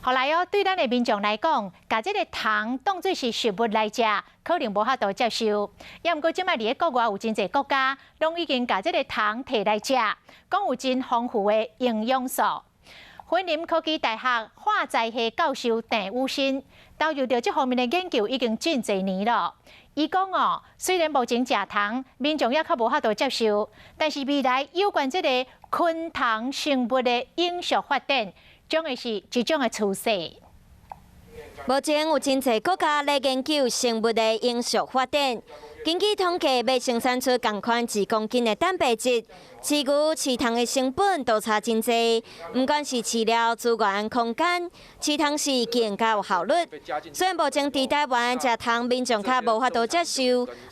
後來哦，對咱的民眾來講，共這个蟲當做是食物來食，可能無法度接受。也毋過，這擺佇咧國外有真濟國家，攏已經共這个蟲提來食，講有真豐富的營養素。雲林科技大學化材系教授鄭宇新投入著這方面的研究已經真濟年了。伊講哦，雖然目前食蟲民眾猶較無法度接受，但是未來有關這个昆蟲生物的永續發展，將會是一種的趨勢。目前有真濟國家咧研究生物的永續發展。根據統計，欲生產出仝款1公斤的蛋白質，飼牛飼蟲的成本都差真濟。毋管是飼料資源空間，飼蟲是更加有效率。雖然目前佇台灣食蟲民眾較無法度接受，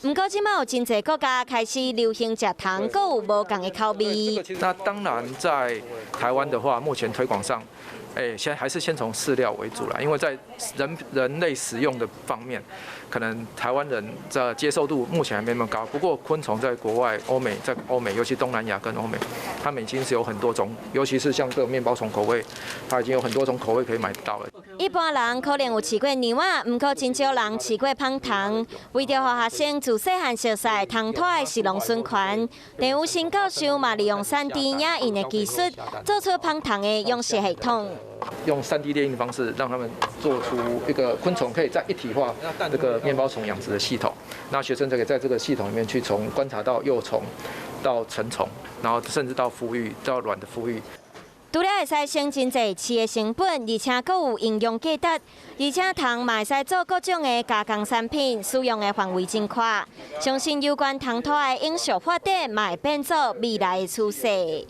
毋過這擺有真濟國家開始流行食蟲，閣有無仝的口味。那當然，在台灣的話，目前推廣上，先還是先從飼料為主啦，因為在人類食用的方面，可能台灣人的接受度目前還沒那麼高。不過昆蟲在國外、歐美，在歐美，尤其東南亞跟歐美，他們已經是有很多種，尤其是像這個麵包蟲口味，它已經有很多種口味可以買得到了。一般人可能有飼過貓仔，毋過真少人飼過蜂蟲。為著予學生自細漢熟悉蟲豸的食農循環，鄭宇新教授嘛利用3D 影印的技術，做出蜂蟲的養殖系統。用3D 列印的方式，讓他們做出一個昆蟲可以在一體化這個麵包蟲養殖的系統。那學生就可以在這個系統裡面去從觀察到幼蟲到成蟲，然後甚至到孵育到卵的孵育。除了會使省真濟飼的成本，而且閣有營養價值，而且蟲嘛會使做各種的加工產品，使用的範圍真寬。相信有關蟲豸的永續發展，嘛會變做未來的趨勢。